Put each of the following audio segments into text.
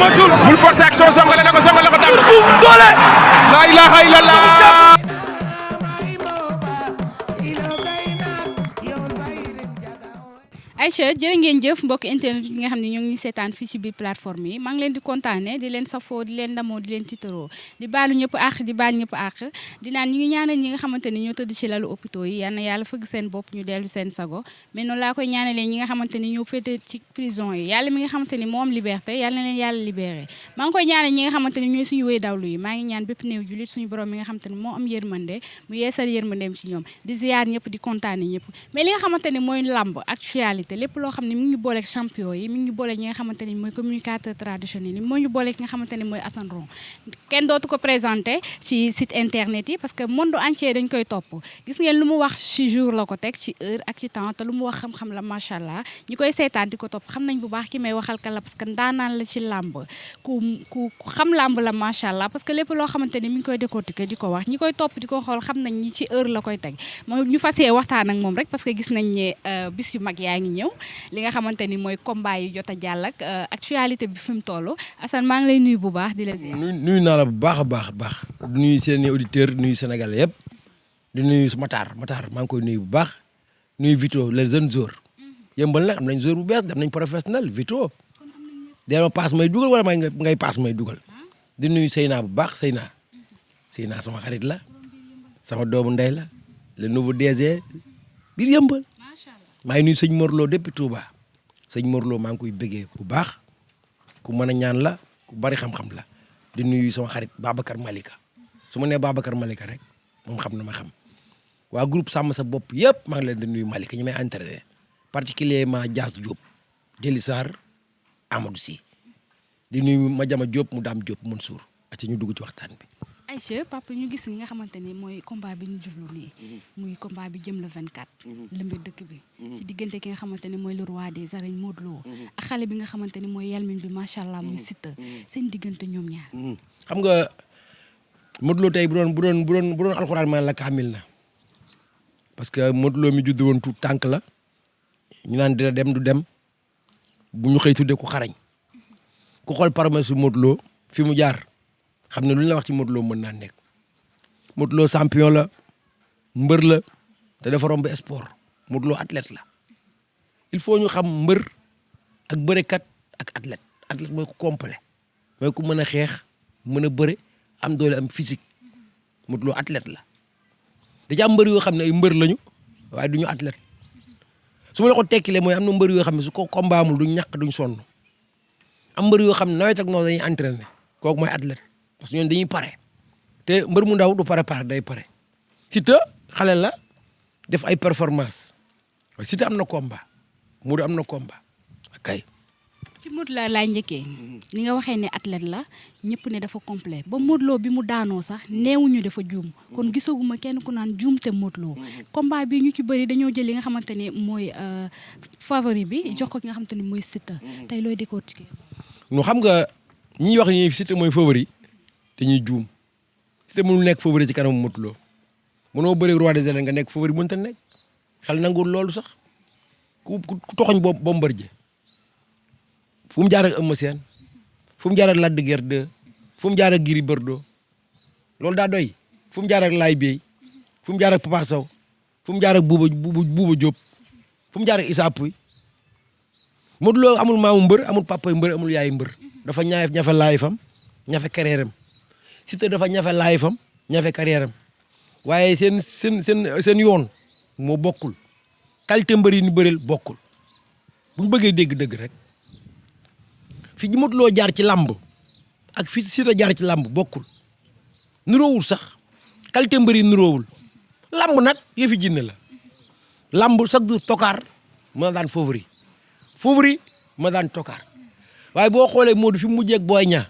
matul bul forcer action songale na ko daan na fuuf doole la ilaha illallah Aïcha jërë ngeen jëf mbokk internet yi nga xam ne ñoo ngi seetaan fii ci biir plateforme yi maa ngi leen di kontaane di leen safoo di leen ndamoo di leen tiitaroo di baalu ñëpp àq di baal ñëpp àq di naan ñu ngi ñaanal ñi nga xamante ni ñoo tëdd ci lalu hôpitaux yi yal na yàlla fëgg seen bopp ñu dellu seen sago mais noonu laa koy ñaanalee ñi nga xamante ni ñoo féete ci prison yi yàlla mi nga xamante ni moo am liberté yàlla na leen yàlla libéré maa ngi koy ñaanal ñi nga xamante ni ñooy suñu wéy dawlu yi maa ngi ñaan bépp néew julit suñu borom mi nga xamante ni moo am yërmande mu yeesal yërmandeem ci ñoom di ziyaar ñëpp di kontaane ñëpp mais li nga xamante ni mooy lamb actualité lépp loo xam ne mi ngi ñu booleeg champion yi mi ngi ñu booleeg ñi nga xamante ni mooy communicateur traditionnel yi moo ñu booleeg ki nga xamante ni mooy Assane Ron kenn dootu ko présenté ci site internet yi parce que monde entier dañ koy topp gis ngeen lu mu wax ci jour la ko teg ci heure ak ci temps te lu mu wax xam-xam la macha allah ñi koy seetaan di ko topp xam nañ bu baax ki may waxal ka la parce que ndaanaan la ci làmb ku xam làmb la macha allah parce que lépp loo xamante ni mi ngi koy décortiquer di ko wax ñi koy topp di ko xool xam nañ ñi ci heure la koy teg moom ñu fas yee waxtaan ak moom rek parce que gis nañ ne bis yu mag yaa ngi ñëw li nga xamante ni mooy combat yi jot a jàll ak actualité bi fi mu toll Assane maa ngi lay nuyu bu baax di la ziar. nuyu naa la bu baax a baax di nuyu seen auditeurs nuyu Sénégal yëpp di nuyu Matar maa ngi koy nuyu bu baax nuyu Vito les jeunes joueurs yëmbal nag am nañ joueur bu bees dem nañ professionnel Vito dee ma paas may dugal wala ngay paas may dugal di nuyu Seyna bu baax Seyna sama xarit la sama doomu ndey la le nouveau DG biir yëmbal maa ngi nuyu sëñ Morlo depuis Touba sëñ Morlo maa ngi koy bëggee bu baax ku mën a ñaan la ku bari xam-xam la di nuyu sama xarit Babacar Malika su ma nee Babacar Malika rek moom xam na ma xam waa groupe sàmm sa bopp yëpp maa ngi leen di nuyu Malika ñi may entraîné particulièrement Dias Diop Jëli Sarr Amadou Sy di nuyu Madiama Diop mu Dame Diop Mansour ak ñu dugg ci waxtaan bi. Aïcha papa ñu gis nga xamante ni mooy combat bi ñu jublu nii muy combat bi jëm le 24 lëmbe dëkk bi ci diggante ki nga xamante ni mooy le roi des arènes Modou Lo ak xale bi nga xamante ni mooy yalmin bi macha allah muy Siteu seen diggante ñoom ñaar xam nga Modou Lo tey bu doon alxuraan man la kaamil na parce que Modou Lo mi judd woon tout tànk la ñu naan dina dem du dem bu ñu xëy tuddee ku xarañ ku xool promesse su Modou Lo fi mu jaar xam ne lu ñu la wax ci Modou Lo mën naa nekk Modou Lo champion la mbër la te dafa romb sport Modou Lo athlète la il faut ñu xam mbër ak bërekat ak athlète mooy ku complet mooy ku mën a xeex mën a bëre am doole am physique Modou Lo athlète la da am mbër yoo xam ne ay mbër lañu waaye duñu athlète su ma la ko tekkilee mooy am na mbër yoo xam ne su ko combat amul duñ ñàkk duñ sonn am mbër yoo xam ne nawet ak noonu dañuy entraîné kooku mooy athlète parce que ñoom dañuy pare te mbër mu ndaw du pare day pare Siteu xale la def ay performance waaye Siteu am na combat Modou am na combat kay. ci Modou la laay njëkkee ni nga waxee ne athlète la ñëpp ne dafa complet ba Modou Lo bi mu daanoo sax neewuñu dafa juum kon gisaguma kenn ku naan juum te Modou Lo combat bi ñu ci bëri dañoo jël li nga xamante ni mooy favori bi jox ko ki nga xamante ni mooy Siteu tey looy décortiquer. ñu xam nga ñi wax ni Siteu mooy favori dañuy juum Siteu mënul nekk favori ci kanam Modou Lo mënoo bëri roi des arènes nga nekk favori mënta nekk xel nanguwul loolu sax ku toxoñ Bombardier fu mu jaar ak Eumeu Sène fu mu jaar ak Lac de Guiers 2 fu mu jaar ak Gris Bordeaux loolu daa doy fu mu jaar ak Laye Bey fu mu jaar ak Papa Sow fu mu jaar ak Bouba Diop fu mu jaar ak Issa Pouye Modou Lo amul maamu mbër amul papa mbër amul yaay mbër dafa ñafe laay fam ñafe carrière am Siteu dafa ñafe laay fam ñafe carrière am waaye seen yoon moo bokkul qualité mbër yi ni bëreel bokkul bu ñu bëggee dégg dëgg rek fi Modou Lo jaar ci làmb ak fi Siteu jaar ci làmb bokkul nuroowul sax qualité mbër yi nuroowul làmb nag yëfi jinne la làmb chaque jour tokaar mën daan favori ma daan tokaar waaye boo xoolee Modou fi mu mujjee ak Boy Niang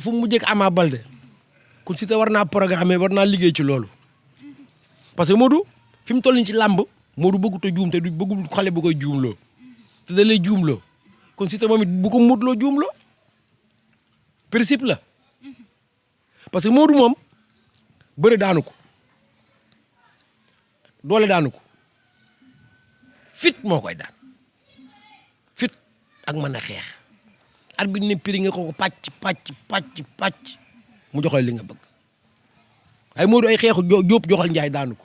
fu mu mujjee ak Ama Baldé kon Siteu war naa programmer war naa liggéey ci loolu parce que Modou fi mu toll nii ci làmb Modou bëggut a juum te du bëggul xale bu koy juumloo te da lay juumloo kon Siteu moom it bu ko Modou Lo juumloo principe la parce que Modou moom bëre daanu ko doole daanu ko fit moo koy daan fit ak mën a xeex arbitre ne piri nga ko pàcc mu jox la li nga bëgg ay Modou ay xeexu Jóob joxal Njaay daanu ko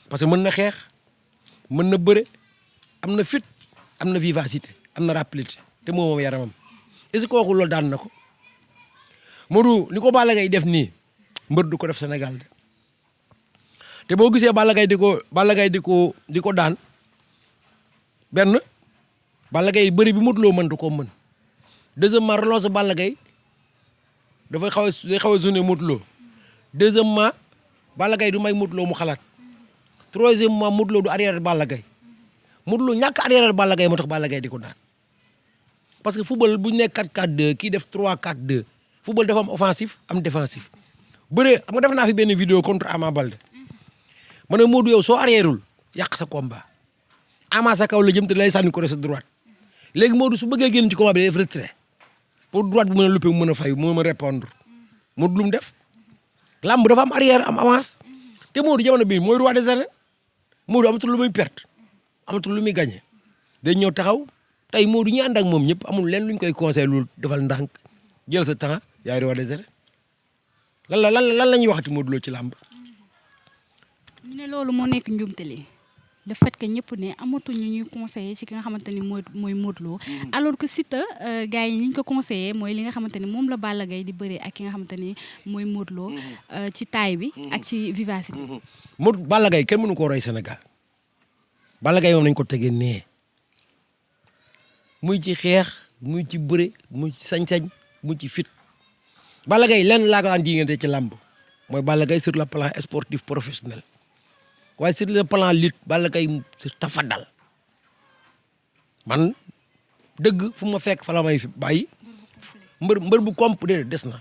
parce que mën na xeex mën na bëre am na fit am na vivacité am na rapidité te moom yaramam est-ce que kooku loolu daan na ko Modou ni ko Balla Gaye def nii mbër du ko def Sénégal de te boo gisee Balla Gaye di ko daan benn Balla Gaye bëri bi Modou Lo mën du ko mën deuxièmement relance Balla Gaye dafay xaw a zone Modou Lo deuxièmement Balla Gaye du may Modou Lo mu xalaat troisièmement Modou Lo du arrière Balla Gaye Modou Lo ñàkk arrière Balla Gaye moo tax Balla Gaye di ko daan parce que football bu ñu nee 4-4-2 kii def 3-4-2 football dafa am offensif am défensif bëree xam nga def naa fi benn vidéo contre Ama Baldé ma ne Modou yow soo arrièreul yàq sa combat Ama sa kaw la jëm te lay sànni ko sa droite léegi Modou su bëggee génn ci combat bi day def retrait pour droite bi mën a luppe mu mën a fay mu mën a répondre Modou lu mu def lamb dafa am arrière am avance te Modou jamono bii mooy roi des arènes Modou amatul lu muy perte amatul lu muy gagné day ñëw taxaw tey Modou ñi ànd ak moom ñëpp amul leen luñ koy conseillé lu defal ndànk jël sa temps yaay roi des arènes lan la ñuy waxati Modou Lo ci làmb. ñu ne loolu moo nekk njuumte li le fait que ñëpp ne amatuñu ñuy conseillé ci ki nga xamante ni mooy Modou Lo alors que Siteu gars yi ni ñu ko conseillé mooy li nga xamante ni moom la Balla Gaye di bëree ak ki nga xamante ni mooy Modou Lo ci taille bi ak ci vivacité. Balla Gaye kenn mënu koo roy Sénégal Balla Gaye moom nañ ko tegee nee muy ci xeex muy ci bëre muy ci sañ-sañ muy ci fit Balla Gaye lenn laa ko daan diggante ci làmb mooy Balla Gaye sur le plan sportif professionnel waaye sur le plan lutte Balla Gaye tafadal man dëgg fu ma fekk fa la may bàyyi mbër bu comp de des na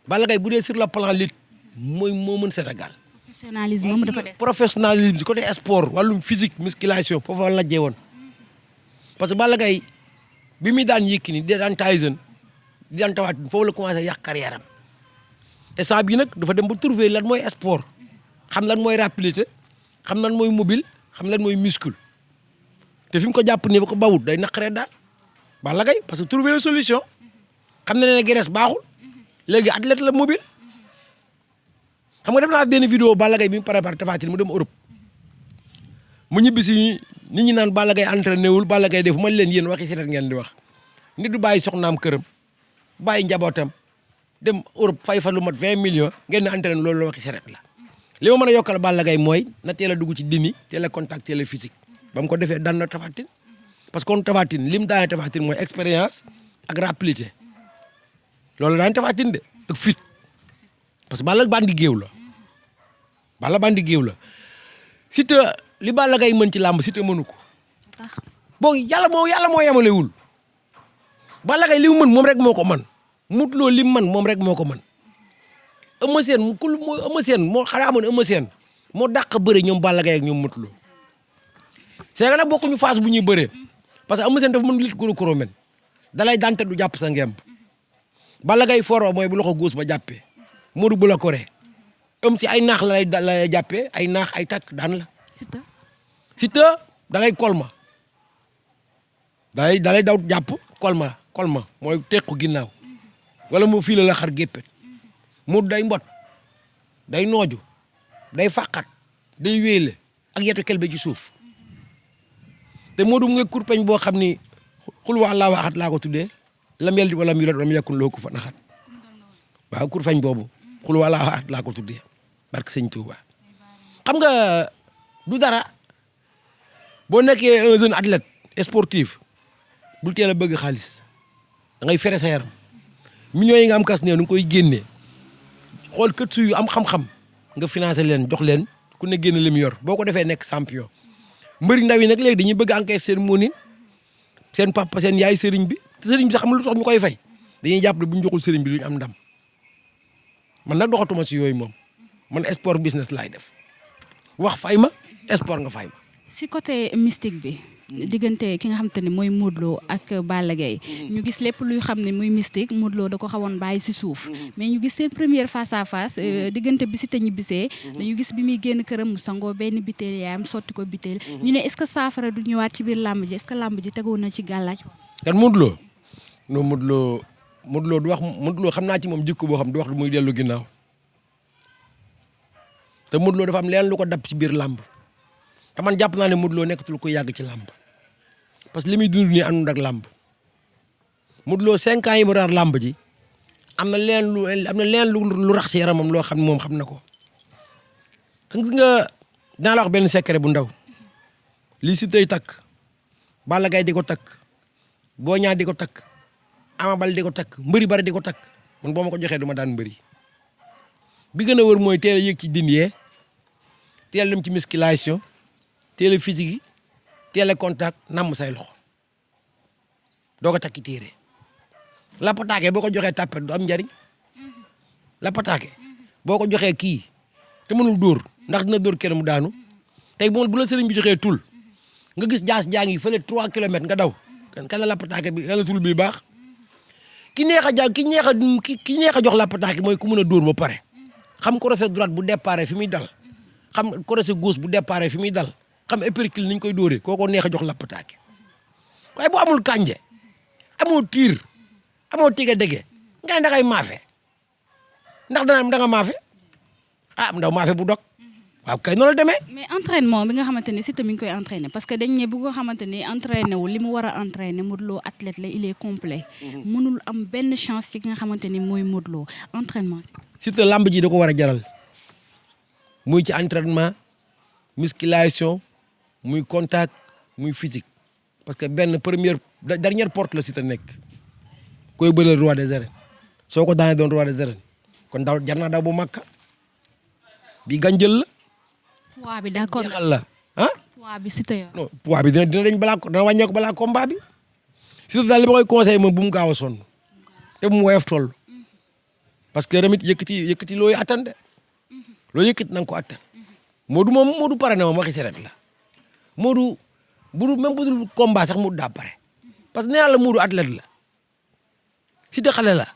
Balla Gaye bu dee sur le plan lutte mooy moo mën Sénégal. professionnalisme moom dafa des. professionnalisme côté sport wàllum physique musculation foofu la lajjee woon parce que Balla Gaye bi muy daan Yékini di daan Tyson di daan Tapha Tine foofu la commencé yàq carrière am et ça bii nag dafa dem ba trouver lan mooy sport xam lan mooy rapidité xam lan mooy mobile xam lan mooy muscle te fi mu ko jàpp nii ba ko bawut day naqaree daal Balla Gaye parce que trouver la solution xam na ne graisse baaxul léegi athlète la mobile xam nga def naa benn vidéo Balla Gaye bi mu préparé Tapha Tine mu dem Europe mu ñibbi si nit ñi naan Balla Gaye entraîné wul Balla Gaye def man leen yéen waxi si ngeen di wax nit du bàyyi soxnaam këram bàyyi njabootam dem Europe fay fa lu mat 20 millions ngeen di entraîné loolu la waxi seret la li ma mën a yokkal Balla Gaye mooy na teel a dugg ci demi teel a contact teel a physique ba mu ko defee daan na Tapha Tine parce que kon Tapha Tine lim daanee Tapha Tine mooy expérience ak rapidité loolu daan Tapha Tine de ak fit parce que Balla bandi géew la Balla bandi géew la Siteu li Balla Gaye mën ci làmb Siteu mënu ko bon yàlla moo yemalewul Balla Gaye li mu mën moom rek moo ko mën Modou Lo li mu mën moom rek moo ko mën Eumeu Sène moo xanaa amoon Eumeu Sène moo dàq bëre ñoom Balla Gaye ak ñoom Modou Lo c'est que nag bokkuñu phase bu ñuy bëree parce que Eumeu Sène dafa mën lit goro men dalay dante du jàpp sa ngemb Balla Gaye foro mooy bu loxo góos ba jàppee Modou bu la koree si ay naax la lay jàppee ay naax ay takk daan la Siteu da ngay kolma dalay daw jàpp kolma mooy tequ ginnaaw wala mu fii la xar géppet Modou day mbot day nooju day fàqat day wéele ak yetu kelbe ci suuf te Modou mu nga kurpeñ boo xam ni xul wa Allaahu ahad laa ko tuddee lam yalid wa lam yulad wa lam yakun lahu kufuwan ahad waaw kurpeñ boobu xul wa Allaahu ahad laa ko tuddee barke sëñ Tuuba xam nga du dara boo nekkee un jeune athlète sportif bul teel a bëgg xaalis da ngay fere sa yaram millions yi nga am kas ne nu nga koy génnee xool kët su yu am xam-xam nga financé leen jox leen ku ne génne li mu yor boo ko defee nekk champion mbëri ndaw yi nag léegi dañuy bëgg encaisser seen moonin seen papa seen yaay sëriñ bi te sëriñ bi sax xam lu tax ñu koy fay dañuy jàpp ne bu ñu joxul sëriñ bi duñu am ndam man nag doxatuma si yooyu moom man sport business laay def wax fay ma sport nga fay ma. si côté mystique bi diggante ki nga xamante ne mooy Modou Lo ak Balla Gaye ñu gis lépp luy xam ne muy mystique Modou Lo da ko xawoon bàyyi si suuf mais ñu gis seen première face à face diggante bi si te ñibbisee dañu gis bi muy génn këram mu sangoo benn biteel yaayam sotti ko biteel ñu ne est-ce que saafara du ñëwaat ci biir làmb ji est-ce que làmb ji tegoon na ci gàllaaj kan Modou Lo non Modou Lo du wax Modou Lo xam naa ci moom jikko boo xam du wax muy dellu ginnaaw te Modou Lo dafa am leen lu ko dab ci biir làmb te man jàpp naa ne Modou Lo nekkatul ko yàgg ci làmb parce que li muy dund nii àndul ak làmb Modou Lo 5 ans yi mu daal làmb ji am na leen lu rax ci yaramam loo xam ne moom xam na ko. xam nga dinaa la wax benn secret bu ndaw lii si tey takk Balla Gaye di ko takk Boy Niang di ko takk Ama Baldé di ko takk mbëri bari di ko takk man boo ma ko joxee du ma daan mbëri bi gën a wër mooy teel a yëg ci dindee teel dem ci musculation teel a physique yi teel a contact namm say loxo doo ko takki téere la pataake boo ko joxee tàppet du am njariñ la pataake boo ko joxee kii te mënul dóor ndax dina dóor kenn mu daanu tey bu la sëriñ bi joxee tul nga gis jaas jaa ngi fële 3 kilomètres nga daw kan la lappataake bi kan la tul bi baax ki neex a jàng ki neex a jox lappataake mooy ku mën a dóor ba pare xam crochet droite bu déparé fi muy dal xam crochet gauche bu déparé fi muy dal xam épercule ni ñu koy dóoree kooko neex a jox lappataake waaye bu amul kànje amoo tiir amoo tige dege nga ne dangay maafe ndax da nga maafe ndaw maafe bu dog waaw kay noonu la demee. mais entraînement bi nga xamante ni Siteu mi ngi koy entraîner parce que dañ ne bu nga xamante ni entraîner wu li mu war a entraîner Modou Lo athlète la il est complet mënul am benn chance ci ki nga xamante ni mooy Modou Lo entraînement si. Siteu lamb ji da ko war a jaral muy ci entraînement musculation muy contact muy physique parce que benn dernière porte la Siteu nekk koy bëreel roi des arènes soo ko daanee doon roi des arènes kon daw jar naa daw bu makka bi ganjël la. poids bi d'accord jeexal la poids bi Siteu yor. non poids bi dina dañ dina wàññeeku balaa combat bi Siteu daal li ma koy conseillé moom bu mu gaaw a sonn te bu mu woyof toll parce que tamit yëkkati looy attan de loo yëkkati na nga ko attan Modou pare na moom waxi seret la Modou même bu dul combat sax Modou daa pare parce que nee naa la Modou athlète la Siteu xale la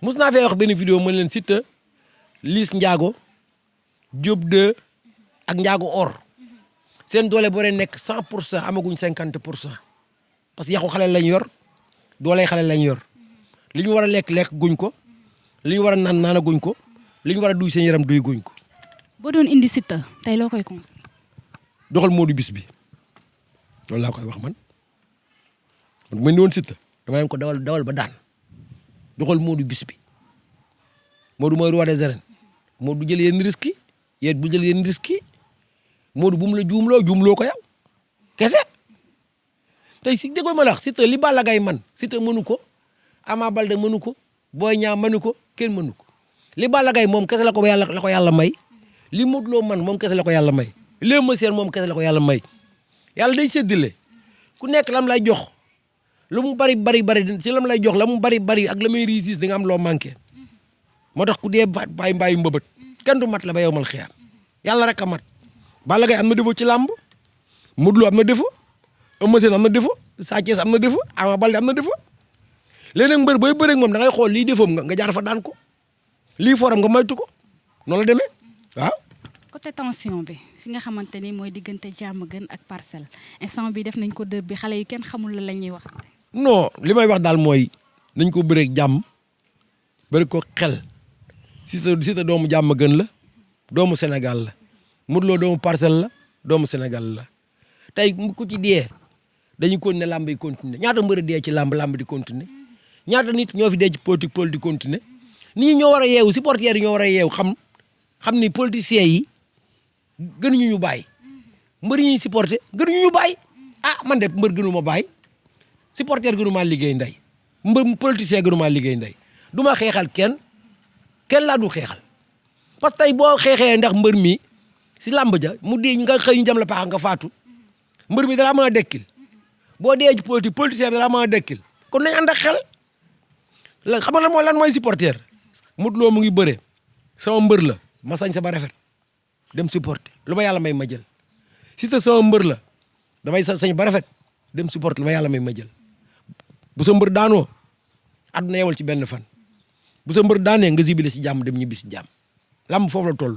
mos naa fee wax benn vidéo ma leen Siteu Liss Ndiago Diop 2 ak Ndiago Or seen doole boo nekk 100% amaguñ 50% parce que yàqu xale lañ yor doole xale lañ yor li ñu war a lekk guñ ko li ñu war a naan guñ ko li ñu war a duy seen yaram duy guñ ko. boo doon indi Siteu tey loo koy conseil. doxal Modou bis bi loolu laa koy wax man bu ma indi woon Siteu dama leen ko dawal ba daan doxal Modou bis bi Modou mooy roi des arènes Modou jël yenn risques yi yéen bu jël yenn risques yi Modou bu mu la juumloo ko yow kese tey si déggoo ma la wax Siteu li Balla Gaye man Siteu mënu ko Ama Baldé mënu ko Boy Niang mënu ko kenn mënu ko li Balla Gaye moom kese la ko yàlla may li Modou Lo man moom kese la ko yàlla may li Eumeu Sène moom kese la ko yàlla may yàlla day séddale ku nekk lam lay jox lu mu bari ci lam lay jox la mu bari ak la muy réussir di nga am loo manqué moo tax ku dee bàyyi mbaayu mbëbët kenn du mat la ba yow mal xiyaam yàlla rek a mat Balla Gaye am na défaut ci làmb Modou Lo am na défaut Eumeu Sène am na défaut Sa Thiès am na défaut Ama Baldé am na défaut léegi nag mbër booy bëreeg moom da ngay xool lii défaut nga jaar fa daan ko lii foram nga moytu ko noonu la demee waaw. côté tension bi fi nga xamante ni mooy diggante Diamaguène ak Parcelles instant bi def nañ ko dër bi xale yi kenn xamul la ñuy wax. non li may wax daal mooy nañ ko bëreeg jàmm bëri ko xel Siteu doomu Diamaguène la doomu Sénégal la Modou Lo doomu Parcelles la doomu Sénégal la tey ku ci dee dañu continuer làmb yi continuer ñaata mbër dee ci làmb di continuer ñaata nit ñoo fi dee ci politique di continuer nit ñi ñoo war a yeewu supporters yi ñoo war a yeewu xam ni politiciens yi gënuñu ñu bàyyi mbër yi ñuy supporter gënuñu ñu bàyyi man de mbër gënu ma bàyyi supporter gënu maa liggéey ndey mbër politicien gënu maa liggéey ndey du ma xeexal kenn laa du xeexal parce que tey boo xeexee ndax mbër mi si làmb ja mu dee nga xëy ñu jam la paax nga faatu mbër mi dara mën a dekkil boo dee ci politique politicien bi dara mën a dekkil kon nañ ànd ak xel xam nga lan mooy supporter Modou Lo mu ngi bëre sama mbër la ma sañ sa ba rafet dem supporter lu ma yàlla may ma jël Siteu sama mbër la damay sañ ba rafet dem supporter lu ma yàlla may ma jël bu sa mbër daanoo àdduna yewal ci benn fan bu sa mbër daanee nga zibile si jàmm dem ñibbi si jàmm làmb foofu la toll